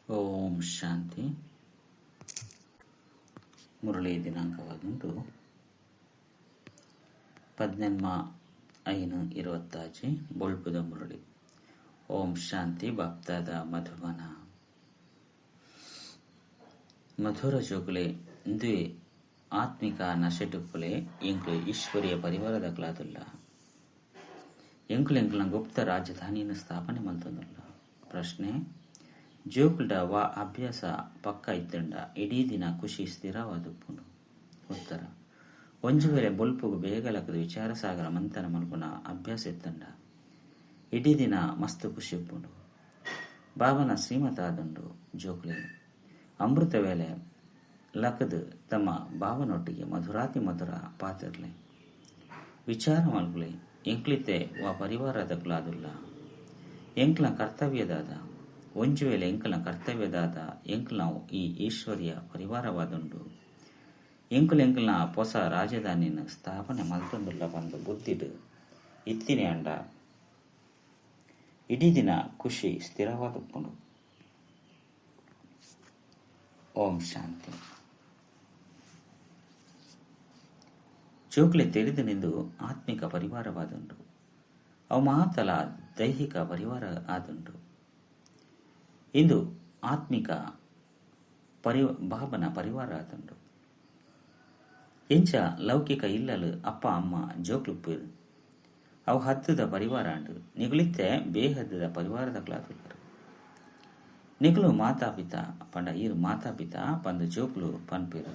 ಓಂ ಶಾಂತಿ. ಮುರಳಿ ದಿನಾಂಕವಾದುಂಟು 18/5/26 ಬೊಳ್ಪುದ ಮುರಳಿ. ಓಂ ಶಾಂತಿ. ಬಾಪ್ತಾದ ಮಧುಬನ ಮಧುರ ಜೋಕುಲೆ ಇಂದುವೆ ಆತ್ಮಿಕ ನಶೆಟುಪ್ಪುಲೆ ಎಂಕ್ಲು ಈಶ್ವರಿಯ ಪರಿವಾರದ ಕ್ಲಾದುಲ್ಲ ಎಂಕ್ಲು ಎಂಕ್ಲನ ಗುಪ್ತ ರಾಜಧಾನಿಯನ್ನು ಸ್ಥಾಪನೆ ಮಲ್ತೊಂದುಲ್ಲ. ಪ್ರಶ್ನೆ: ಜೋಕುಲ್ಡ ವಾ ಅಭ್ಯಾಸ ಪಕ್ಕ ಇತ್ತಂಡ ಇಡೀ ದಿನ ಖುಷಿ ಸ್ಥಿರವಾದುಪ್ಪುಂಡು? ಉತ್ತರ: ಒಂಜಿ ವೇಳೆ ಬೊಲ್ಪುಗು ಬೇಗ ಲಕ್ಕದ ವಿಚಾರ ಸಾಗರ ಮಂಥನ ಮಲ್ಪುನ ಅಭ್ಯಾಸ ಇತ್ತಂಡ ಇಡೀ ದಿನ ಮಸ್ತ್ ಖುಷಿ ಉಪ್ಪುಂಡು. ಬಾಬನ ಶ್ರೀಮತ ಆದುಂಡು. ಜೋಕುಲೆ ಅಮೃತ ವೇಳೆ ಲಕ್ಕದು ತಮ್ಮ ಭಾವನೊಟ್ಟಿಗೆ ಮಧುರಾತಿ ಮಧುರ ಪಾತಿರ್ಲೆ ವಿಚಾರ ಮಲ್ಪುಲೆ. ಎಂಕ್ಲಿತೆ ವಾ ಪರಿವಾರದಕ್ಲಾದುಲ್ಲ, ಎಂಕ್ಲ ಕರ್ತವ್ಯದಾದ. ಒಂಜಿ ವೇಳೆ ಎಂಕ್ಲ ಕರ್ತವ್ಯದಾದ ಎಂಕ್ಲ ಈ ಈಶ್ವರಿಯ ಪರಿವಾರವಾದುಂಡು. ಎಂಕುಲು ಎಂಕ್ಲನ ಪೊಸ ರಾಜಧಾನಿನ ಸ್ಥಾಪನೆ ಮಲ್ತೊಂದುಲ್ಲ ಬಂದು ಬುದ್ಧಿಡು ಇತ್ತಿನಿ ಅಂಡ ಇಡೀ ದಿನ ಖುಷಿ ಸ್ಥಿರವಾದುಪ್ಪುಂಡು. ಓಂ ಶಾಂತಿ. ಜೋಕುಲೆ ತೆರೆದು ನಿಂದು ಆತ್ಮಿಕ ಪರಿವಾರವಾದುಂಡು. ಅವು ಮಾತಲ ದೈಹಿಕ ಪರಿವಾರ ಆದುಂಡು. ಇಂದು ಆತ್ಮಿಕ ಬಾಬನ ಪರಿವಾರ ಆದುಂಡು. ಎಂಚ ಲೌಕಿಕ ಇಲ್ಲಲು ಅಪ್ಪ ಅಮ್ಮ ಜೋಕ್ಲುಪ್ಪೇರು ಅವು ಹತ್ತದ ಪರಿವಾರ ಅಂಡು. ನಿಗುಲಿತ್ತೆ ಬೇಹದ್ದದ ಪರಿವಾರದ ಕ್ಲಾದುಲ್ಲರು. ನಿಗುಲು ಮಾತಾಪಿತ ಪಂಡ ಈರು ಮಾತಾಪಿತ ಪಂದು ಜೋಕ್ಲು ಪನ್ಪೇರು.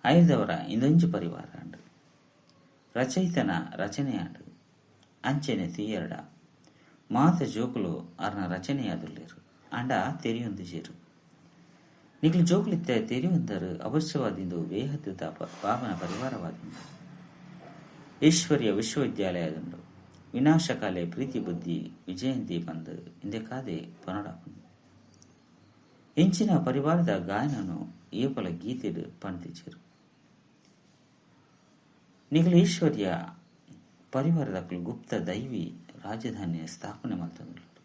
ಐದವರ ಇಂದೊಂಜಿ ಪರಿವಾರ ಅಂಡು. ರಚಯಿತನ ರಚನೆಯಾಂಡು. ಅಂಚೆನೆ ತೀಯರಡ ಮಾತ ಜೋಕುಲು ಅರ್ನ ರಚನೆಯಾದುಲ್ಲೇರು ಅಂಡ ತೆರಿಯೊಂದು ಜೇರು. ನಿಗುಲು ಜೋಕುಲಿತ್ತೆ ತೆರಿಯೊಂದರು ಅವಶ್ಯವಾದಿಂದು ಬೇಹದ್ದುದ ಬಾಬನ ಪರಿವಾರವಾದುಂಡು. ಈಶ್ವರ್ಯ ವಿಶ್ವವಿದ್ಯಾಲಯದುಂಡು. ವಿನಾಶಕಾಲೆ ಪ್ರೀತಿ ಬುದ್ಧಿ ವಿಜಯಂತಿ ಬಂದು ಇಂದೆಕಾದೆ ಪನಡಾಪುಂಡು. ಇಂಚಿನ ಪರಿವಾರದ ಗಾಯನನು ಏಪಲ ಗೀತೆಡು ಪಂತಿಚೇರು. ನಿಗುಲು ಈಶ್ವರ್ಯ ಪರಿವಾರದ ಗುಪ್ತ ದೈವಿ ರಾಜಧಾನಿಯ ಸ್ಥಾಪನೆ ಮಲ್ತೊಂದುಲ್ಲೆರ್.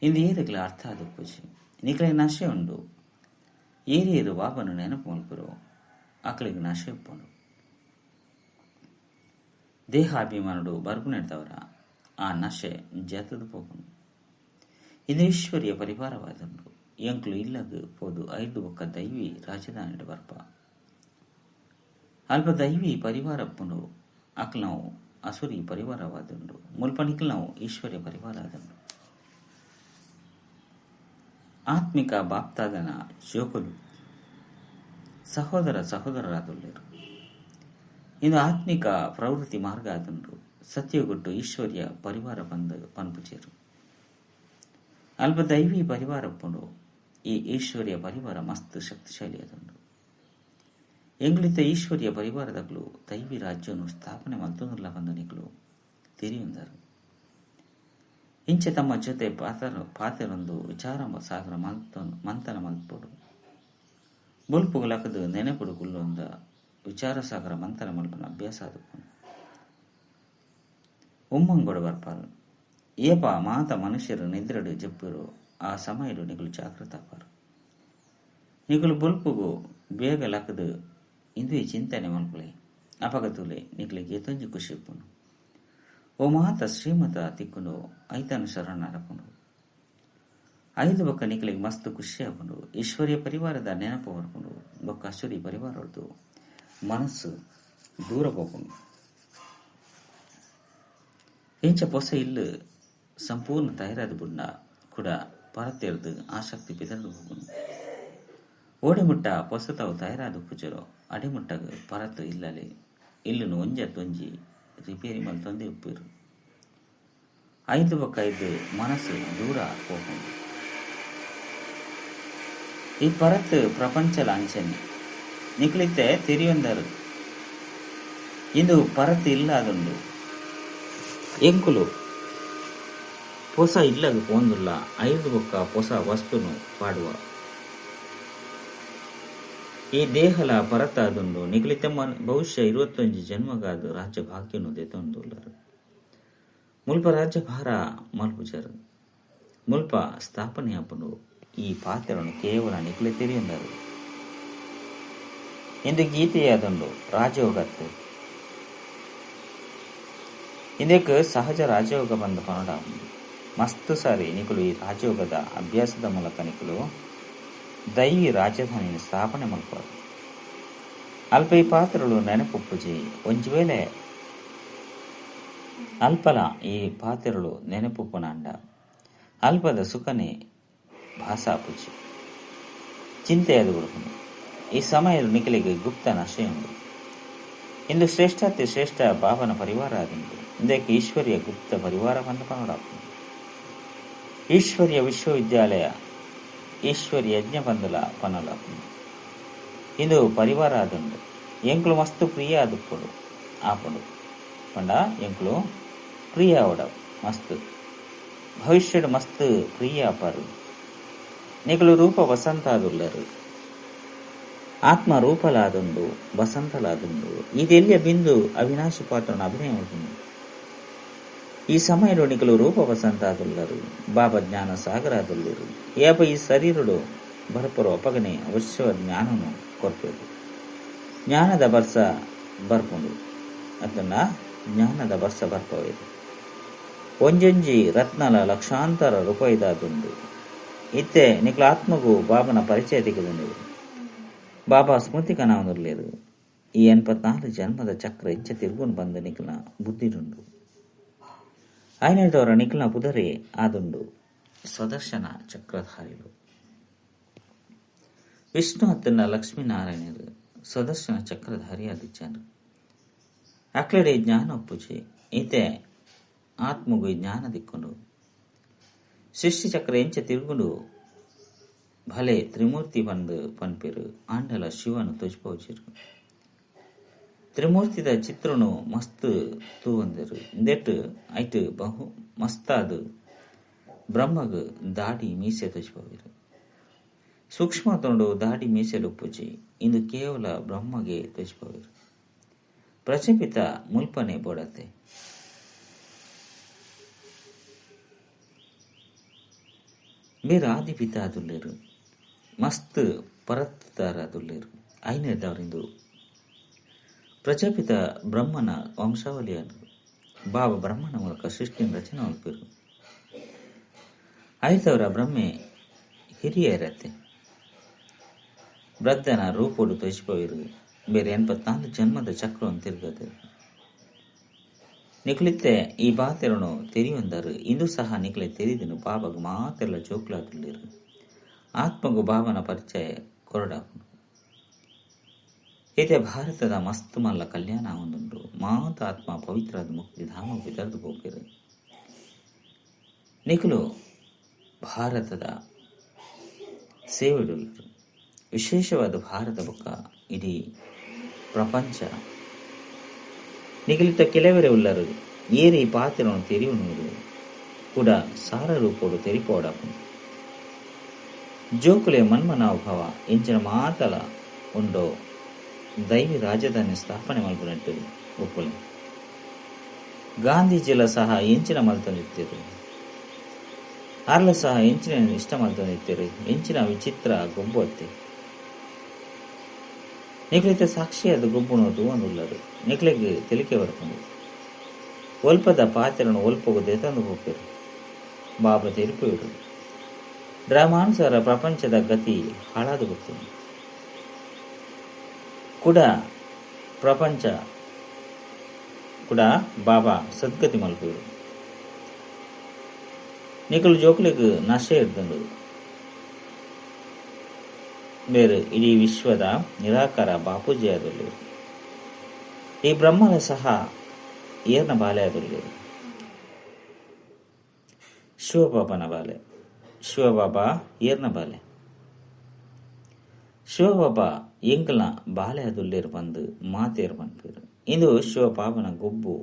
ಇಂದು ಏರೆಗ್ಲ ಅರ್ಥ ಆದುಪ್ಪುಜಿ. ನಿಕಲೆ ನಶೆ ಉಂಡು. ಏರಿಯರು ಬಾಬನು ನೆನಪು ಮಲ್ಪುರು ಅಕಲಿಗೆ ನಶೆ ಉಪ್ಪುಂಡು. ದೇಹಾಭಿಮಾನುಡು ಬರ್ಪುನೆಡ್ದವರ ಆ ನಶೆ ಜತದ ಪೋಪುಂಡು. ಇದು ಈಶ್ವರ್ಯ ಪರಿವಾರವಾದುಂಡು. ಎಂಕ್ಲು ಇಲ್ಲಗ್ ಪೋದು ಐದು ಬೊಕ್ಕ ದೈವಿ ರಾಜಧಾನಿಡ್ ಬರ್ಪ. ಅಲ್ಪ ದೈವಿ ಪರಿವಾರಪ್ಪುಂಡು. ಅಕ್ಲವು ಅಸುರಿ ಪರಿವಾರವಾದುಂಡು. ಮುಲ್ಪ ನಿಕ್ಲವು ಈಶ್ವರ್ಯ ಪರಿವಾರ ಆದುಂಡು. ಆತ್ಮಿಕ ಬಾಪ್ತಾದನ ಜೋಕುಲು ಸಹೋದರ ಸಹೋದರರಾದುಲ್ಲೆರು. ಇಂದು ಆತ್ಮಿಕ ಪ್ರವೃತ್ತಿ ಮಾರ್ಗ ಆದುಂಡು. ಸತ್ಯಗುಟ್ಟು ಈಶ್ವರ್ಯ ಪರಿವಾರ ಬಂದು ಪನ್ಪುಚೇರು. ಅಲ್ಪ ದೈವಿ ಪರಿವಾರಪ್ಪುಂಡು. ಈ ಈಶ್ವರ್ಯ ಪರಿವಾರ ಮಸ್ತ್ ಶಕ್ತಿಶಾಲಿ ಆದುಂಡು. ಎಂಗ್ಲಿತ ಈಶ್ವರ್ಯ ಪರಿವಾರದಕ್ಲು ದೈವಿ ರಾಜ್ಯವನ್ನು ಸ್ಥಾಪನೆ ಮಲ್ತೊಂದುಲ್ಲ ಬಂದು ನಿಕ್ಲು ತೆರಿಯುಂದರು. ಇಂಚೆ ತಮ್ಮ ಜೊತೆ ಪಾತೆರೊಂದು ವಿಚಾರ ಸಾಗರ ಮಂಥನ ಮಲ್ಪೊಡು. ಬೊಲ್ಪುಗು ಲಕದು ನೆನಪುಡು ಕುಲ್ಲೊಂದ ವಿಚಾರ ಸಾಗರ ಮಂಥನ ಮಲ್ಪನ ಅಭ್ಯಾಸ ಆದುಪ್ಪುಂಡು. ಉಮ್ಮಂಗೊಡು ಬರ್ಪಾರು. ಏಪ ಮಾತ ಮನುಷ್ಯರು ನಿದ್ರೆಡು ಜೆಪ್ಪುರು ಆ ಸಮಯಡು ನಿಗುಲು ಜಾಗೃತ ಆಪಾರು. ನಿಗುಲು ಬೊಲ್ಪುಗು ಬೇಗ ಲಕದು ಇಂದುವೆ ಚಿಂತನೆ ಮಲ್ಪುಲೆ. ಅಪಗತುಲೆ ನಿಕ್ಲೆಗ್ ಏತೊಂಜಿ ಖುಷಿ ಉಪ್ಪುಂಡು. ಓ ಮಾತ ಶ್ರೀಮತ ತಿಕ್ಕುಂಡು ಐತನುಸಾರ ನಡಪುಂಡು. ಐದು ಬೊಕ್ಕ ನಿಕ್ಲೆಗ್ ಮಸ್ತ್ ಖುಷಿ ಆಪುಂಡು. ಈಶ್ವರ್ಯ ಪರಿವಾರದ ನೆನಪು ಬರ್ಪುಂಡು. ಬೊಕ್ಕ ಅಸುರಿ ಪರಿವಾರದ್ದು ಮನಸ್ಸು ದೂರ ಪೋಪುಂಡು. ಇಂಚ ಪೊಸ ಇಲ್ಲು ಸಂಪೂರ್ಣ ತಯಾರಾದ ಬುಡ್ನ ಕೂಡ ಪರತೆರ್ದು ಆಸಕ್ತಿ ಪಿದರ್ದು ಹೋಗುಂಡು. ಓಡಿಮುಟ್ಟ ಪೊಸತಾವು ತಯಾರಾದ ಪೂಜರೋ ಅಡಿಮುಟ್ಟಗ ಪರತು ಇಲ್ಲಲೆ ಇಲ್ಲುನು ಒಂಜತ್ತೊಂಜಿ ರಿಪೇರಿ ಮಲ್ತೊಂದೇ ಉಪ್ಪೇರು. ಐದು ಬೊಕ್ಕ ಐದು ಮನಸ್ಸು ದೂರ ಪೋಪುಂಡು. ಈ ಪರತ್ ಪ್ರಪಂಚಲ ಅಂಚನೆ ನಿಕ್ಲಿತ್ತೆ ತೆರಿಯೊಂದರು. ಇಂದು ಪರತ್ ಇಲ್ಲ ಅದುಂಡು. ಎಂಕುಲು ಪೊಸ ಇಲ್ಲಗ ಪೋಂದುಲ್ಲ. ಐದು ಬೊಕ್ಕ ಪೊಸ ವಸ್ತುನು ಪಾಡುವ. ಈ ದೇಹಲ ಪರತಾದುಂಡು. ನಿಕ್ಲಿತ್ತೆ ಭವಿಷ್ಯ 21 ಜನ್ಮಗಾದ ರಾಜ್ಯ ಭಾಗ್ಯನು ದೆತೊಂದುಲ್ಲರು. ಮುಲ್ಪ ರಾಜ್ಯಭಾರ ಮಲ್ಪುಜರು ಮುಲ್ಪ ಸ್ಥಾಪನೆ ಆಪುಂಡು. ಈ ಪಾತ್ರನು ಕೇವಲ ನಿಕುಲೆ ತೆರಿಯುಂದರು ಇಂದು ಗೀತೆಯಾದುಂಡು ರಾಜಯೋಗತ್ತು. ಇಂದಕ್ಕೆ ಸಹಜ ರಾಜಯೋಗ ಬಂದ ಪನಡ ಮಸ್ತ್ ಸಾರಿ ನಿಕುಲು ಈ ರಾಜಯೋಗದ ಅಭ್ಯಾಸದ ಮೂಲಕ ನಿಕುಲು ದೈವಿ ರಾಜಧಾನಿಯನ್ನು ಸ್ಥಾಪನೆ ಮಲ್ಪರು. ಅಲ್ಪ ಈ ಪಾತ್ರಗಳು ನೆನಪುಪ್ಪುಜಿ. ಒಂಜಿ ವೇಳೆ ಅಲ್ಪಲ ಈ ಪಾತ್ರಗಳು ನೆನಪುಪ್ಪುನಾಂಡ ಅಲ್ಪದ ಸುಖನೆ ಭಾಸಾಪುಜಿ, ಚಿಂತೆಯಾದ ಬಿಡುಪುನು. ಈ ಸಮಯದ ನಿಕಲಿಗೆ ಗುಪ್ತ ನಶೆಯುಂಡು. ಇಂದು ಶ್ರೇಷ್ಠಾತಿ ಶ್ರೇಷ್ಠ ಬಾಬನ ಪರಿವಾರ ಆದುಂಡು. ಇಂದಕ್ಕೆ ಈಶ್ವರ್ಯ ಗುಪ್ತ ಪರಿವಾರ ಬಂದ ಪನೋಡಾಪುಂಡು. ಈಶ್ವರ್ಯ ವಿಶ್ವವಿದ್ಯಾಲಯ ಈಶ್ವರ್ಯ ಯಜ್ಞ ಬಂದಲ ಪನಲಾಪುಂಡು. ಇಂದು ಪರಿವಾರ ಆದುಂಡು. ಎಂಕುಲು ಮಸ್ತ್ ಪ್ರಿಯ ಆದುಪ್ಪುಡು ಆಪುಂಡು ಪಂಡ ಎಂಕುಲು ಪ್ರಿಯ ಆವಡ ಮಸ್ತ್ ಭವಿಷ್ಯಡ್ ಮಸ್ತ್ ಪ್ರಿಯ ಆಪಾರು. ನಿಕುಲು ರೂಪ ವಸಂತ ಆದುಲ್ಲರು, ಆತ್ಮ ರೂಪಲಾದುಂಡು, ವಸಂತಲಾದುಂಡು. ಇದೆಲ್ಲಿಯ ಬಿಂದು ಅವಿನಾಶಿ ಪಾತ್ರನ ಅಭಿನಯ ಉಂಟು. ಈ ಸಮಯಡು ನಿಕುಲು ರೂಪ ವಸಂತ ಆದುಲ್ಲರು, ಬಾಬಾ ಜ್ಞಾನ ಸಾಗರ ಆದುಲ್ಲರು. ಏಪ ಈ ಶರೀರಡು ಬರಪರು ಅಪಗನೆ ಅವಶ್ಯ ಜ್ಞಾನನು ಕೊರ್ಪೇರು. ಜ್ಞಾನದ ಬರ್ಸ ಬರ್ಪುಂಡು ಅದನ್ನ ಜ್ಞಾನದ ಬರ್ಸ ಬರ್ಪವೇರು. ಒಂಜೊಂಜಿ ರತ್ನಲ ಲಕ್ಷಾಂತರ ರೂಪಾಯಿದಾದುಂಡು. ಇತ್ತೆ ನಿಕುಲ ಆತ್ಮಗೂ ಬಾಬನ ಪರಿಚಯ ತೆಗೆದುಂಡು. ಬಾಬಾ ಸ್ಮೃತಿ ಕನಾವೊಂದುಲ್ಲೆರ್. ಈ 84 ಜನ್ಮದ ಚಕ್ರ ಇಂಚ ತಿರುಗುನ್ ಬಂದ ನಿಕುಲ್ನ ಬುದ್ಧಿಡುಂಡು. ಆಯ್ನದವರ ನಿಕುಲ್ನ ಪುದರೆ ಆದುಂಡು ಸ್ವದರ್ಶನ ಚಕ್ರಧಾರಿಲು. ವಿಷ್ಣು ಅತ್ತನ ಲಕ್ಷ್ಮೀನಾರಾಯಣರು ಸ್ವದರ್ಶನ ಚಕ್ರಧಾರಿ ಆದಿಚ್ಚಾರು. ಅಕ್ಲೆಡೆ ಜ್ಞಾನ ಒಪ್ಪುಜಿ. ಈತೆ ಆತ್ಮಗು ಜ್ಞಾನ ದಿಕ್ಕೊಂಡು ಸೃಷ್ಟಿ ಚಕ್ರ ಎಂಚ ತಿರುಗುಂಡು ಭಲೆ ತ್ರಿಮೂರ್ತಿ ಬಂದು ಪನ್ಪೇರು. ಆಂಡಲ ಶಿವನು ತೋಜಿಪೋಜಿರು. ತ್ರಿಮೂರ್ತಿದ ಚಿತ್ರನು ಮಸ್ತ್ ತೂವಂದರು. ಇಂದೆಟ್ ಐಟ್ ಬಹು ಮಸ್ತಾದ ಬ್ರಹ್ಮಗ್ ದಾಡಿ ಮೀಸೆ ತೋಜಿಪೋವಿರು. ಸೂಕ್ಷ್ಮ ತೊಂಡು ದಾಡಿ ಮೀಸೆಲುಪ್ಪುಜಿ. ಇಂದು ಕೇವಲ ಬ್ರಹ್ಮಗೆ ತೋಜಿಪೋವಿರು. ಪ್ರಜಾಪಿತ ಮುಲ್ಪನೆ ಬೋಡತೆ. ಬೇರೆ ಆದಿಪಿತ ಆದುಲ್ಲೇರು, ಮಸ್ತ್ ಪರತ್ತಾರಾದುಲ್ಲೇರು. ಐನೇದವರಿಂದು ಪ್ರಜಾಪಿತ ಬ್ರಹ್ಮನ ವಂಶಾವಳಿಯನ್ನು ಬಾಬಾ ಬ್ರಹ್ಮನ ಮೂಲಕ ಸೃಷ್ಟಿನ ರಚನೆ ಮಲ್ಪೇರು. ಐತವರ ಬ್ರಹ್ಮೆ ಹಿರಿಯರತೆ ವೃದ್ಧನ ರೂಪೋಡು ತೋಜಿಪೋವಿರು. ಬೇರೆ 84 ಜನ್ಮದ ಚಕ್ರವನ್ನು ತಿರುಗದು. ನಿಕುಲಿತ್ತೆ ಈ ಬಾತೆರನು ತೆರಿಯೊಂದರು. ಇಂದು ಸಹ ನಿಕಲೆ ತೆರಿದನು ಬಾಬಾಗ ಮಾತೆಲ್ಲ ಜೋಕ್ಲಾದುಲ್ಲೇರು. ಆತ್ಮಗು ಬಾಬನ ಪರಿಚಯ ಕೊರಡಾಪುಂಡು. ಇತ್ತೆ ಭಾರತದ ಮಸ್ತ್ ಮಲ್ಲ ಕಲ್ಯಾಣ ಒಂದುಂಡು. ಮಾತ ಆತ್ಮ ಪವಿತ್ರಾದ ಮುಕ್ತಿ ಧಾಮ ಬಿದರ್ದು ಪೋಪೇರು. ನಿಕುಲು ಭಾರತದ ಸೇವೆಡುಲ್ಲರು. ವಿಶೇಷವಾದ ಭಾರತ ಬೊಕ್ಕ ಇಡೀ ಪ್ರಪಂಚ ನಿಗಲಿತ ಕೆಲವರೆ ಉಲ್ಲರು. ಏರಿ ಪಾತ್ರವನ್ನು ತೆರಿಯುನೂರು ಕೂಡ ಸಾರ ರೂಪೋಡು ತೆರಿಪೋಡಾಪುಂಡು. ಜೋಕುಲೆ ಮನ್ಮನಾವ ಭವ ಎಂಚಿನ ಮಾತಲ ಉಂಡೋ ದೈವಿ ರಾಜಧಾನಿ ಸ್ಥಾಪನೆ ಮಲ್ಪುನಟ್ಟು ಒಪ್ಪುಲೆ. ಗಾಂಧೀಜಿಲ ಸಹ ಎಂಚಿನ ಮಲ್ತೊಂದಿತ್ತೆರು. ಆರ್ಲ ಸಹ ಎಂಚಿನ ಇಷ್ಟ ಮಲ್ತೊಂದಿತ್ತೆರು. ಎಂಚಿನ ವಿಚಿತ್ರ ಗೊಬ್ಬು ಅತ್ತೆ. ನಿಕಲಿತ ಸಾಕ್ಷಿಯಾದ ಗೊಬ್ಬುನು ತೂವೊಂದುಲ್ಲರು. ನಿಕಲೆಗ್ ತೆಲಿಕೆ ಬರ್ಪುಂಡು. ಒಲ್ಪದ ಪಾತ್ರನು ಒಲ್ಪಗು ದೇತಂದು ಪೋಪೆರು. ಬಾಬಾ ತೆರಿಪುವೆರು. ಡ್ರಾಮಾನುಸಾರ ಪ್ರಪಂಚದ ಗತಿ ಹಾಳಾದ ಗೊತ್ತುಂಡು. ಕೂಡ ಪ್ರಪಂಚ ಕೂಡ ಬಾಬಾ ಸದ್ಗತಿ ಮಲ್ಪುವೆರು. ನಿಕುಲು ಜೋಕುಲೆಗ್ ನಶೆ ಇರ್ತುಂಡು. ಬೇರೆ ಇಡೀ ವಿಶ್ವದ ನಿರಾಕಾರ ಬಾಪೂಜಿ ಆದುಲ್ಲೆರ್. ಈ ಬ್ರಹ್ಮನ ಸಹ ಏರ್ನ ಬಾಲೆ ಆದುಲ್ಲೆರ್. ಶಿವಬಾಬನ ಬಾಲೆ. ಶಿವಬಾಬಾ ಏರ್ನ ಬಾಲೆ. ಶಿವಬಾಬಾ ಎಂಕಲ್ನ ಬಾಲೆ ಆದುಲ್ಲೆರ್ ಬಂದು ಮಾತೇರ್ ಪನ್ಪೆರ್. ಇಂದು ಶಿವಬಾಬನ ಗೊಬ್ಬು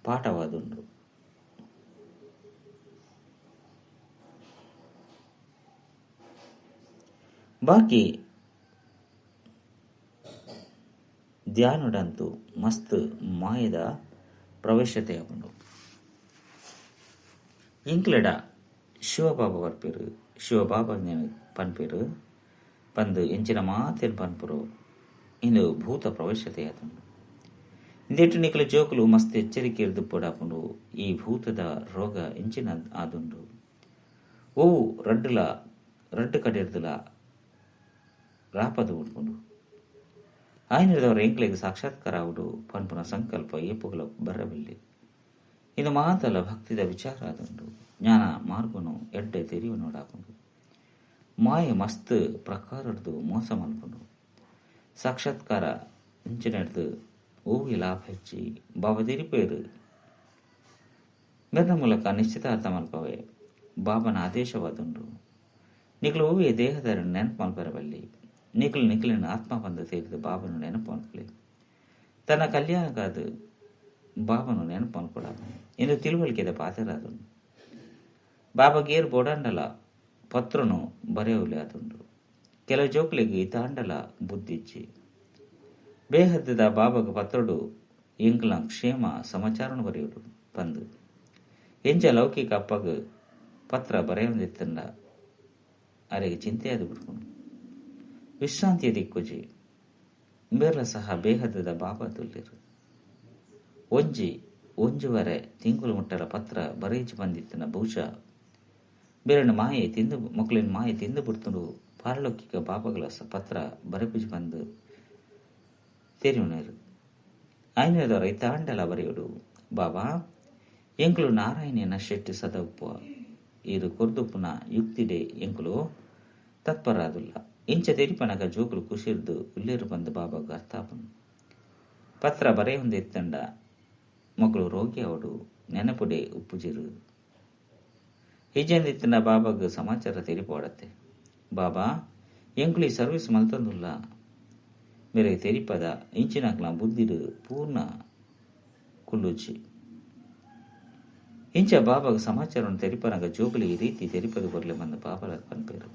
ಪಾಠವಾದುಂಡು. ಬಾಕಿ ಧ್ಯಾನುಡಂತೂ ಮಸ್ತ್ ಮಾಯದ ಪ್ರವೇಶತೆ ಆಪುಂಡು. ಎಂಕ್ಲೆಡ ಶಿವಬಾಬಾ ಬರ್ಪೆರ್, ಶಿವಬಾಬಾ ಪನ್ಪೆರ್ ಪಂದ್ ಎಂಚಿನ ಮಾತೆನ್ ಪನ್ಪುರು ಇಂದು ಭೂತ ಪ್ರವೇಶತೆ ಆತುಂಡು. ಇಂದೆಟ್ ನಿಕುಲು ಜೋಕುಲು ಮಸ್ತ್ ಎಚ್ಚರಿಕೆ ಇರ್ದುಪ್ಪೊಡಾಪುಂಡು. ಈ ಭೂತದ ರೋಗ ಎಂಚಿನ ಆದುಂಡು. ಒವು ರಡ್ಡ್ ಕಡೆರ್ದುಲ ರಾಪದು ಬುಡ್ಪುಂಡು. ಆಯನದವರ ಎಂಕ್ಲೆಗ್ ಸಾಕ್ಷಾತ್ಕಾರ ಆವೊಡು ಪನ್ಪುನ ಸಂಕಲ್ಪ ಏಪುಗಲ ಬರಬಿಲ್ಲಿ. ಇಂದು ಮಾತಲ ಭಕ್ತಿದ ವಿಚಾರ ಆದುಂಡು. ಜ್ಞಾನ ಮಾರ್ಗನು ಎಡ್ಡೆ ತೆರಿಯೊನೊಡಾಪುಂಡು. ಮಾಯೆ ಮಸ್ತ್ ಪ್ರಕಾರಡ್ದು ಮೋಸ ಮಲ್ಪುಂಡು. ಸಾಕ್ಷಾತ್ಕಾರ ಇಂಚಿನೆಡ್ದ್ ಒವ್ವೆ ಲಾಭ ಹೆಚ್ಚಿ ಬಾಬಾ ತೆರಿಪೇರು ಮೆರ್ನ ಮೂಲಕ ನಿಶ್ಚಿತಾರ್ಥ ಮಲ್ಪವೆ ಬಾಬನ ಆದೇಶವಾದುಂಡು. ನಿಕುಲು ಒವ್ವೆ ದೇಹದಾರನ್ನು ನೆನಪು ಮಲ್ಪೆರಬಲ್ಲಿ. ನಿಕುಲು ನಿಕುಲಿನ ಆತ್ಮ ಪಂದ ತೇರಿದ ಬಾಬನು ನೆನಪು ಮಲ್ಪಲೆ. ತನ್ನ ಕಲ್ಯಾಣಕ್ಕಾದ ಬಾಬನು ನೆನಪು ಮಲ್ಪೊಡಾಪುಂಡು ಇಂದು ತಿಳುವಳಿಕೆದ ಪಾತೆರಾದುಂಡು. ಬಾಬಾ ಗೇರ್ ಬೋಡಾಂಡಲ ಪತ್ರನು ಬರೆಯುವಲೆ ಆತುಂಡು. ಕೆಲವು ಜೋಕುಲೆಗ್ ಇತಾಂಡಲ ಬುದ್ಧಿಜ್ಜಿ. ಬೇಹದ್ದದ ಬಾಬಾಗ ಪತ್ರಡು ಎಂಕ್ಲ ಕ್ಷೇಮ ಸಮಾಚಾರನು ಬರೆಯುಡು ಪಂದು ಎಂಚ ಲೌಕಿಕ ಅಪ್ಪಗ ಪತ್ರ ಬರೆಯೊಂದಿತ್ತಂಡ ಅರೆಗೆ ಚಿಂತೆಯಾದ ಬಿಡ್ಕೊಂಡು ವಿಶ್ರಾಂತಿಯ ದಿಕ್ಕುಜಿ. ಬೇರ್ಲ ಸಹ ಬೇಹದ್ದದ ಬಾಬಾ ತುಲ್ಲಿರು. ಒಂಜಿ ಒಂಜುವರೆ ತಿಂಗುಳು ಮುಟ್ಟಲ ಪತ್ರ ಬರೀಜಿ ಬಂದಿತ್ತನ ಬಹುಶಃ ಬೇರನ ಮಾಯೆ ತಿಂದು ಮಕ್ಕಳಿನ ಮಾಯೆ ತಿಂದು ಬಿಡ್ತುಂಡು. ಪಾರಲೌಕಿಕ ಬಾಬಾಗಳ ಪತ್ರ ಬರೆಪುಜಿ ಬಂದು ತೆರಿಯುನರು. ಆಯ್ನದವರ ಇತ್ತಾಂಡಲ ಬರೆಯುಡು. ಬಾಬಾ ಎಂಕುಲು ನಾರಾಯಣನ ಶೆಟ್ಟಿ ಸದೌಪ್ಪು ಇರು ಕೊರ್ದುಪ್ಪುನ ಯುಕ್ತಿಡೆ ಎಂಕುಲು ತತ್ಪರಾದುಲ್ಲ. ಇಂಚ ತೆರಿಪನಗ ಜೋಕುಲು ಖುಷಿರ್ದು ಉಲ್ಲೇರು ಬಂದು ಬಾಬಾಗ ಅರ್ಥಾಪನು. ಪತ್ರ ಬರೆಯೊಂದಿತ್ತಂಡ ಮಕ್ಕಳು ರೋಗಿ ಅವಡು ನೆನಪುಡೆ ಉಪ್ಪುಜಿರು. ಹಿಜಂದಿತ್ತಂಡ ಬಾಬಾಗ ಸಮಾಚಾರ ತೆರಿಪೋಡತ್ತೆ. ಬಾಬಾ ಎಂಕುಲು ಈ ಸರ್ವಿಸ್ ಮಲ್ತೊಂದುಲ್ಲ ಮೇರೆ ತೆರಿಪದ ಇಂಚಿನಕ್ಲ ಬುದ್ಧಿಡು ಪೂರ್ಣ ಕುಲ್ಲುಚಿ. ಇಂಚ ಬಾಬಾಗ ಸಮಾಚಾರವನ್ನು ತೆರಿಪನಗ ಜೋಕುಲು ಈ ರೀತಿ ತೆರಿಪದು ಕೊರ್ಲೆ ಬಂದು ಬಾಬಾಲ ಪನ್ಪೇರು.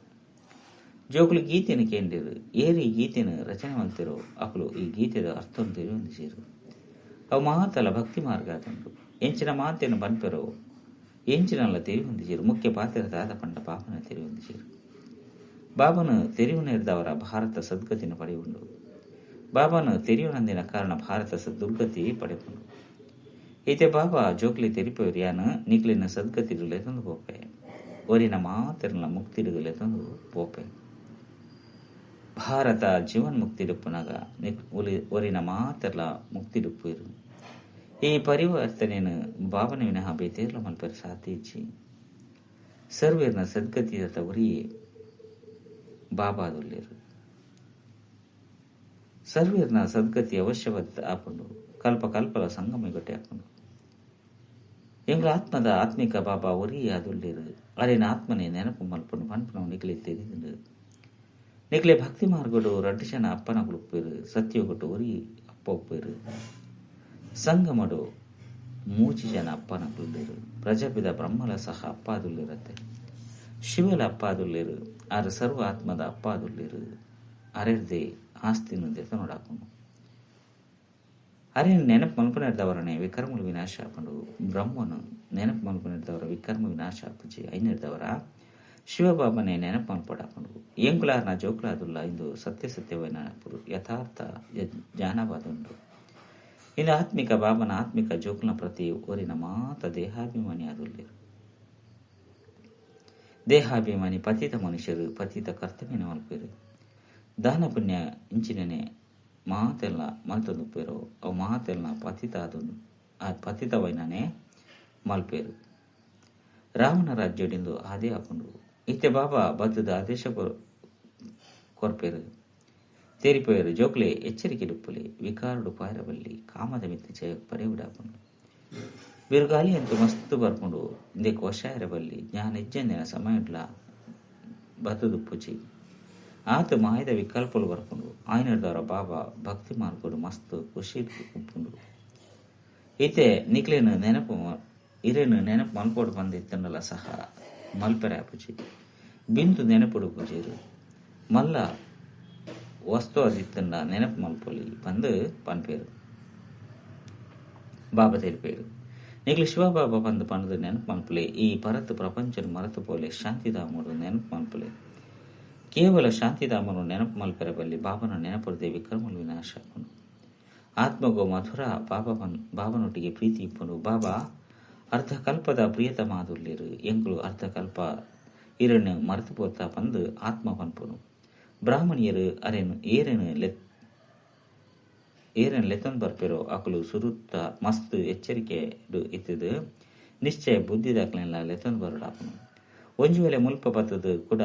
ಜೋಕುಲು ಗೀತೆಯನ್ನು ಕೇಂದಿರು. ಏರಿ ಗೀತೆಯನ್ನು ರಚನೆ ಮಲ್ತಿರೋ ಅಕುಲು ಈ ಗೀತೆದ ಅರ್ಥವನ್ನು ತಿಳಿಯೊಂದಿಸಿರು. ಅವು ಮಾತಲ ಭಕ್ತಿ ಮಾರ್ಗ ಆತುಂಡು. ಎಂಚಿನ ಮಾತೆಯನ್ನು ಪನ್ಪೆರೋ ಎಂಚಿನಲ್ಲ ತೆರಿಯೊಂದಿಸಿರು. ಮುಖ್ಯ ಪಾತ್ರ ದಾದ ಪಂಡ ಬಾಬನ ತೆರಿಯೊಂದಿಸಿರು. ಬಾಬನು ತೆರಿಯುನೇರ್ದವರ ಭಾರತ ಸದ್ಗತಿನ ಪಡೆಯುಂಡು. ಬಾಬನು ತೆರಿಯುನಂದಿನ ಕಾರಣ ಭಾರತ ದುರ್ಗತಿ ಪಡೆಯುಂಡು. ಈತೆ ಬಾಬಾ ಜೋಕ್ಲಿ ತೆರಿಪೇರು ಯಾನ ನಿಕ್ಲಿನ ಸದ್ಗತಿಡುಲೆ ತಂದು ಪೋಪೆ, ಒರಿನ ಮಾತೆರ್ನ ಮುಕ್ತಿಡುಗಲೆ ತಂದು ಪೋಪೆ. ಭಾರತ ಜೀವನ್ ಮುಕ್ತಿಡುಪ್ಪುನಾಗ ಒರಿನ ಮಾತೆರ್ಲ ಮುಕ್ತಿಡುಪ್ಪು. ಈ ಪರಿವರ್ತನೆಯನ್ನು ಬಾಬನ ವಿನಃ ಬೇತೇರ್ಲ ಮಲ್ಪೆರೆ ಸಾಧ್ಯ ಇಜ್ಜಿ. ಸರ್ವೇರ್ನ ಸದ್ಗತಿದ ಒರಿಯೇ ಬಾಬಾದುಲ್ಲೇರು. ಸರ್ವೇರ್ನ ಸದ್ಗತಿ ಅವಶ್ಯವಾದ ಆಪುಂಡು. ಕಲ್ಪ ಕಲ್ಪಲ ಸಂಗಮ ಗಟ್ಟಿ ಆಪುಂಡು. ಎಂಗ್ಲ ಆತ್ಮದ ಆತ್ಮಿಕ ಬಾಬಾ ಒರಿಯೇ ಆದುಲ್ಲೇರು. ಅರೇನ ಆತ್ಮನೇ ನೆನಪು ಮಲ್ಪುಂಡು ಪನ್ಪುನವು ನಿಕ್ಲೆ ತೆರಿದುಂಡು. ನಿಕ್ಲೆ ಭಕ್ತಿ ಮಾರ್ಗಡು ರಡ್ಡು ಜನ ಅಪ್ಪನಗುಲು ಉಪ್ಪೇರು. ಸತ್ಯಗೊಟ್ಟು ಒರಿ ಅಪ್ಪ ಉಪ್ಪೇರು. ಸಂಗಮಡು ಮೂಜಿ ಜನ ಅಪ್ಪನಗುಲ್ಲೇರು. ಪ್ರಜಾಪಿತ ಬ್ರಹ್ಮಲ ಸಹ ಅಪ್ಪ ಆದುಲ್ಲೇರತ್ತೆ. ಶಿವಲ ಅಪ್ಪ ಆದುಲ್ಲೇರು. ಆರು ಸರ್ವ ಆತ್ಮದ ಅಪ್ಪ ಆದುಲ್ಲೇರು. ಅರೆರ್ದೆ ಆಸ್ತಿನ ದೆತನೊಡಾಪುಂಡು. ಅರೆ ನೆನಪು ಮಲ್ಪನೆರ್ದವರನೆ ವಿಕರ್ಮಲು ವಿನಾಶ ಆಪುಂಡು. ಬ್ರಹ್ಮನು ನೆನಪು ಮಲ್ಪನೆರ್ದವರ ವಿಕರ್ಮ ವಿನಾಶ ಆಪುಜಿ. ಐನೆರ್ದವರ ಶಿವಬಾಬನೇ ನೆನಪು ಮಲ್ಪೊಡಾಪುಂಡು. ಎಂಕುಲಾರ್ನ ಜೋಕುಲಾದುಲ್ಲ ಇಂದು ಸತ್ಯ ಸತ್ಯವೈನ ಯಥಾರ್ಥ ಜ್ಞಾನವಾದುಂಡು. ಇನ್ನು ಆತ್ಮಿಕ ಬಾಬನ ಆತ್ಮಿಕ ಜೋಕುನ ಪ್ರತಿ ಒರಿನ ಮಾತ ದೇಹಾಭಿಮಾನಿ ಆದುಲ್ಲೇರು. ದೇಹಾಭಿಮಾನಿ ಪತಿತ ಮನುಷ್ಯರು ಪತಿತ ಕರ್ತವ್ಯನ ಮಲ್ಪೇರು. ದಾನ ಪುಣ್ಯ ಇಂಚಿನನೆ ಮಾತೆಲ್ಲ ಮಲ್ತೊಂದುಪ್ಪೇರು. ಅವು ಮಾತೆಲ್ಲ ಪತಿತ ಆದುಂಡು. ಆ ಪತಿತವೈನನೆ ಮಲ್ಪೇರು. ರಾಮನ ರಾಜ್ಯడింದು ಆದೇ ಆಪುಂಡು. ಇತ್ತೆ ಬಾಬಾ ಬದ್ಧದ ಆದೇಶ ಕೊರ್ಪೇರು. ತೇರಿಪೋಯರು. ಜೋಕ್ಲೆ ಎಚ್ಚರಿಕೆ ಡುಪ್ಪುಲೆ. ವಿಕಾರುಡು ಪಾಯರಬಲ್ಲಿ ಕಾಮದ ಮಿತ್ತು ಜಯ ಪಡೆಯುಡಾಪುಂಡು. ಬಿರುಗಾಲಿ ಅಂತೂ ಮಸ್ತು ಬರ್ಪುಂಡು. ಇಂದೆಕ್ ವಶಾಯರಬಲ್ಲಿ ಜ್ಞಾನ ಇಜ್ಜಂದಿನ ಸಮಯಡ್ಲ ಬತ್ತುದುಪ್ಪುಜಿ. ಆತ ಮಾಯದ ವಿಕಲ್ಪಲು ಬರ್ಪುಂಡು. ಆಯ್ನದವರ ಬಾಬಾ ಭಕ್ತಿ ಮಾರ್ಗಡು ಮಸ್ತ್ ಖುಷಿ ಉಪ್ಪುಂಡು. ಇತ್ತೆ ನಿಕ್ಲೇನು ನೆನಪು ಇರೇನು ನೆನಪು ಮಲ್ಪೋಡು ಬಂದಿತ್ತಂಡಲ ಸಹ ಮಲ್ಪೆರೆ ಆಪುಜಿ. ಬಿಂದು ನೆನಪುಡು ಪೂಜೆರು. ಮಲ್ಲ ವಸ್ತು ಅದಿತ್ತಂಡ ನೆನಪು ಮಲ್ಪೊಲಿ ಬಂದು ಪನ್ಪೇರು. ಬಾಬಾ ತೆರಿಪೇರು ನಿಕ್ಲು ಶಿವಬಾಬಾ ಪಂದ್ ಪಂದ್ ನೆನಪು ಮನ್ಪುಲೆ ಈ ಪರತ್ ಪ್ರಪಂಚನು ಮರತು ಪೋಲೆ ಶಾಂತಿಧಾಮಡು ನೆನಪು ಮನ್ಪುಲೆ ಕೇವಲ ಶಾಂತಿಧಾಮನು ನೆನಪು ಮಲ್ಪೆರೆ ಬಲ್ಲಿ ಬಾಬನ ನೆನಪುರದೆ ವಿಕ್ರಮಲು ವಿನಾಶ ಆತ್ಮಗೋ ಮಧುರ ಬಾಬನೊಟ್ಟಿಗೆ ಪ್ರೀತಿ ಇಪ್ಪುಂಡು ಬಾಬಾ ಅರ್ಧಕಲ್ಪದ ಪ್ರಿಯತಮಾದುಲ್ಲೇರು ಎಂಕುಲು ಅರ್ಧಕಲ್ಪ ಇರನ್ನು ಮರೆತು ಪೋತ ಪಂದು ಆತ್ಮ ಪನ್ಪುನು ಬ್ರಾಹ್ಮಣಿಯರು ಅರೆನು ಏರೆನು ಏರೆನು ಲೆತ್ತೊಂದು ಬರ್ಪೇರೋ ಅಕಲು ಸುರುತ್ತ ಮಸ್ತ್ ಎಚ್ಚರಿಕೆ ಇತ್ತದು ನಿಶ್ಚಯ ಬುದ್ಧಿದಾಕ್ಲೆಲ್ಲ ಲೆತ್ತೊಂದು ಬರೋಡಾಪನು ಒಂಜಿ ವೇಳೆ ಮುಲ್ಪ ಬತ್ತದು ಕೂಡ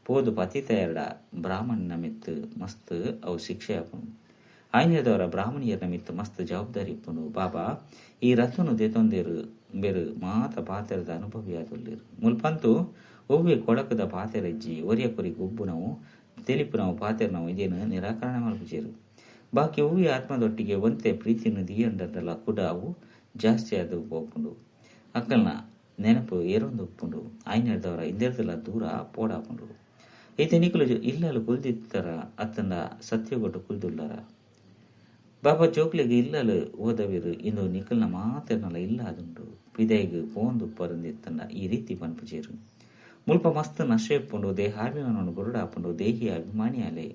ಪೋದು ಪತಿತ ಎರಡ ಬ್ರಾಹ್ಮಣನ ಮಿತ್ತು ಮಸ್ತ್ ಅವು ಶಿಕ್ಷೆ ಆಪುನು ಆಯ್ನದವರ ಬ್ರಾಹ್ಮಣಿಯರ ಮಿತ್ತು ಮಸ್ತ್ ಜವಾಬ್ದಾರಿ ಇಪ್ಪುನು ಬಾಬಾ ಈ ರಥನು ದೇತೊಂದೇರು ಬೇರು ಮಾತ ಪಾತೆರದ ಅನುಭವಿಯಾದುಲ್ಲೇರು ಮುಲ್ಪಂತೂ ಒವ್ವೆ ಕೊಳಕದ ಪಾತೆರಜ್ಜಿ ಒರಿಯ ಕೊರಿ ಗುಬ್ಬುನವು ತಿಳಿಪುನವು ಪಾತೆರನವು ಇದೇನು ನಿರಾಕರಣೆ ಮಲ್ಪುಜೇರು ಬಾಕಿ ಒವ್ವೆ ಆತ್ಮದೊಟ್ಟಿಗೆ ಒಂತೆ ಪ್ರೀತಿಯನ್ನು ದಿಯಂಡಲ್ಲ ಕೂಡ ಅವು ಜಾಸ್ತಿ ಆದ ಪೋಪುಂಡು ಅಕ್ಕಲ್ನ ನೆನಪು ಏರೊಂದು ಉಪ್ಪುಂಡು ಆಯ್ನೆಡ್ದವರ ಇಂದೆರ್ದಲ ದೂರ ಪೋಡಾಪುಂಡು ಈತ ನಿಕುಲು ಇಲ್ಲಲು ಕುಲ್ದಿತ್ತರ ಅತ್ತಂದ ಸತ್ಯಗೊಟ್ಟು ಕುಲ್ದುಲ್ಲರ ಬಾಬಾ ಜೋಕ್ಲಿಗೆ ಇಲ್ಲಲು ಓದವಿರು ಇಂದು ನಿಕಲ್ನ ಮಾತೆರ್ನಲ ಇಲ್ಲ ಅದುಂಡು ಪಿದೈಗ್ ಪೋಂದು ಪರಂದಿತ್ತಂದ ಈ ರೀತಿ ಪನ್ಪುಜೇರು ಮುಲ್ಪ ಮಸ್ತ್ ನಶೆ ಉಪ್ಪುಂಡು ದೇಹಾಭಿಮಾನವನ್ನು ಬುರುಡಾಪುಂಡು ದೇಹಿ ಅಭಿಮಾನಿ ಅಲೆ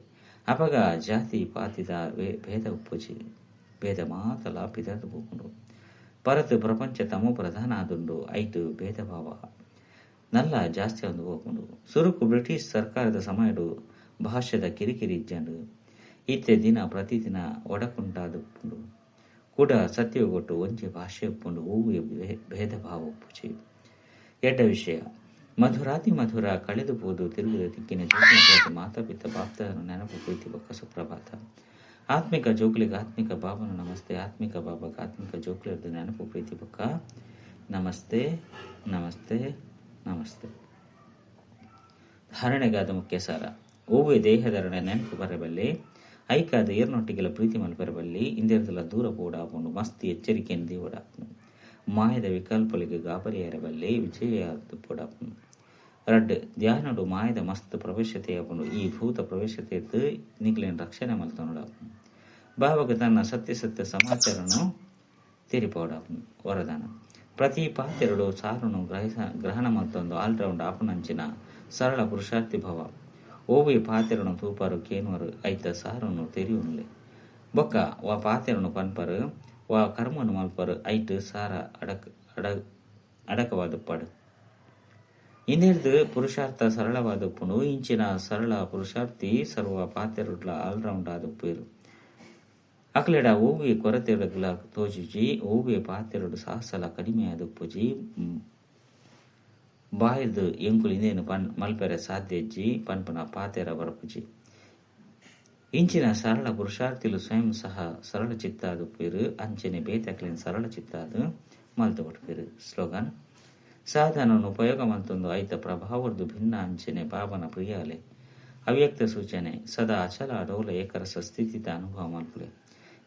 ಅಪಗ ಜಾತಿ ಪಾತಿದ ಭೇದ ಉಪ್ಪುಜಿ ಭೇದ ಮಾತಲ ಪಿದರ್ದು ಪೋಪುಂಡು ಪರತು ಪ್ರಪಂಚ ತಮೋ ಪ್ರಧಾನ ಆದುಂಡು ಐತು ಭೇದ ಭಾವ ನಲ್ಲ ಜಾಸ್ತಿ ಒಂದು ಹೋಪುಂಡು ಸುರುಕು ಬ್ರಿಟಿಷ್ ಸರ್ಕಾರದ ಸಮಯಡು ಭಾಷೆದ ಕಿರಿಕಿರಿ ಇಜ್ಜಂಡು ಇತ್ತೆ ದಿನ ಪ್ರತಿದಿನ ಒಡಕುಂಟಾದುಪ್ಪುಂಡು ಕೂಡ ಸತ್ಯಗೊಟ್ಟು ಒಂಜಿ ಭಾಷೆ ಉಪ್ಪುಂಡು ಹೂವು ಭೇದ ಭಾವ ಉಪ್ಪುಜಿ ಎಡ್ಡ ವಿಷಯ ಮಧುರಾತಿ ಮಧುರ ಕಳೆದು ಪೋದು ತಿರುಗಿದ ದಿಕ್ಕಿನ ಜೋಗಿನ ಮಾತಾಪಿತ ಬಾಪ್ತರನ್ನು ನೆನಪು ಪ್ರೀತಿ ಬೊಕ್ಕ ಸುಪ್ರಭಾತ ಆತ್ಮಿಕ ಜೋಕ್ಲಿಗೆ ಆತ್ಮಿಕ ಬಾಬನು ನಮಸ್ತೆ ಆತ್ಮಿಕ ಬಾಬಾಗ ಆತ್ಮಿಕ ಜೋಕ್ಲಿರ್ದು ನೆನಪು ಪ್ರೀತಿ ಬೊಕ್ಕ ನಮಸ್ತೆ ನಮಸ್ತೆ ನಮಸ್ತೆ. ಧಾರಣೆಗಾದ ಮುಖ್ಯ ಸಾರ ಓವೆ ದೇಹಧರಣೆ ನೆನಪು ಬರಬಲ್ಲೆ ಐಕಾದ ಏರ್ನೊಟ್ಟಿಗೆಲ್ಲ ಪ್ರೀತಿ ಮಲ್ಪೆರಬಲ್ಲಿ ಇಂದಿರದೆಲ್ಲ ದೂರ ಪೋಡಾಪುಂಡು ಮಸ್ತಿ ಎಚ್ಚರಿಕೆಯನ್ನು ದೇವಡಾಪುಂಡು ಮಾಯದ ವಿಕಲ್ಪಗಳಿಗೆ ಗಾಬರಿಯಾರಬಲ್ಲೆ ವಿಜಯ ಪೋಡಾಪುಂಡು ರಡ್ಡ್ ಧ್ಯಾನಡು ಮಾಯದ ಮಸ್ತ್ ಪ್ರವೇಶತೆಯಾಪುಂಡು ಈ ಭೂತ ಪ್ರವೇಶತೆ ನಿಕ್ಲೇನು ರಕ್ಷಣೆ ಮಲ್ತೊನಡಾಪುಂಡು ಬಾಬಾಗ ತನ್ನ ಸತ್ಯ ಸತ್ಯ ಸಮಾಚಾರನು ತೆರಿಪೋಡಾಪುಂಡು ವರದಾನ ಪ್ರತಿ ಪಾತೆರಡು ಸಾರನು ಗ್ರಹಣ ಮಲ್ತೊಂದು ಆಲ್ರೌಂಡ್ ಆಪುನಂಚಿನ ಸರಳ ಪುರುಷಾರ್ಥಿ ಭವ ಓವಿ ಪಾತೆರನು ತೂಪಾರು ಕೇನುವರು ಐತ ಸಾರನು ತೆರಿಯುನ್ಲೆ ಬೊಕ್ಕ ವಾ ಪಾತೆರನು ಪನ್ಪರು ವಾ ಕರ್ಮನು ಮಲ್ಪರು ಐಟ್ ಸಾರ ಅಡಕ ಅಡಕವಾದುಪ್ಪಾಡು ಇಂದೆರ್ದು ಪುರುಷಾರ್ಥ ಸರಳವಾದುಪ್ಪುಂಡು ಇಂಚಿನ ಸರಳ ಪುರುಷಾರ್ಥಿ ಸರ್ವ ಪಾತೆರುಡ್ಲ ಆಲ್ರೌಂಡ್ ಆದುಪ್ಪೇರು ಅಕ್ಲೆಡ ಓವಿ ಕೊರತೆರುಗ್ಲ ತೋಜುಜಿ ಓವಿ ಪಾತೆರುಡು ಸಾಹಸಲ ಕಡಿಮೆ ಆದುಪ್ಪುಜಿ ಬಾಯ್ದು ಎಂಕುಲು ಇಂದೇನು ಪನ್ ಮಲ್ಪೆರೆ ಸಾಧ್ಯಜ್ಜಿ ಪನ್ಪನ ಪಾತೆರ ಬರಪುಜಿ ಇಂಚಿನ ಸರಳ ಪುರುಷಾರ್ಥಿಲು ಸ್ವಯಂ ಸಹ ಸರಳ ಚಿತ್ತಾದು ಪೇರು ಅಂಚನೆ ಬೇತಕ್ಲಿನ ಸರಳ ಚಿತ್ತಾದು ಮಲ್ತು ಪೇರು. ಸ್ಲೋಗನ್ ಸಾಧನವನ್ನು ಉಪಯೋಗ ಮಲ್ತೊಂದು ಐತ ಪ್ರಭಾವರ್ದು ಭಿನ್ನ ಅಂಚನೆ ಬಾಬನ ಪ್ರಿಯಾಲೆ ಅವ್ಯಕ್ತ ಸೂಚನೆ ಸದಾ ಅಚಲ ಅಡೋಲ ಏಕರಸ ಸ್ಥಿತಿತ ಅನುಭವ ಮಲ್ಪುಲೆ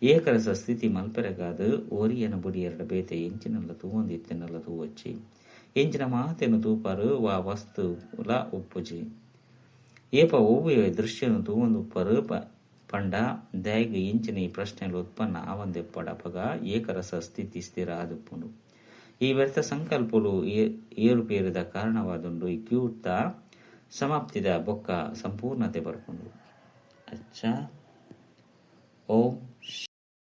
ಏಕರಸ ಸ್ಥಿತಿ ಮಲ್ಪೆರಗಾದು ಓರಿಯನ ಬುಡಿ ಎರಡ ಬೇತೆ ಎಂಚಿನಲ್ಲ ತೂವೊಂದು ಇತ್ತಿನಲ್ಲ ತೂವಚ್ಚಿ ಎಂಚಿನ ಮಾತೆನು ತೂಪಾರು ವಾ ವಸ್ತುಲ ಉಪ್ಪುಜಿ ಏಪ ಒವ್ವೆ ದೃಶ್ಯನು ತೂವೊಂದು ಉಪ್ಪರು ಪಂಡ ದಾಯಿಗ್ ಎಂಚಿನ ಈ ಪ್ರಶ್ನೆలు ಉತ್ಪನ್ನ ಆವಂದೆಪ್ಪಡಪಗ ಏಕರಸ ಸ್ಥಿತಿ ಸ್ಥಿರ ಆದುಪ್ಪುಂಡು ಈ ವ್ಯರ್ಥ ಸಂಕಲ್ಪಲು ಏರುಪೇರಿದ ಕಾರಣವಾದುಂಡು ಈ ಕ್ಯೂತ ಸಮಾಪ್ತಿದ ಬೊಕ್ಕ ಸಂಪೂರ್ಣತೆ ಬರ್ಪುಂಡು. ಅಚ್ಚಾ, ಓಂ.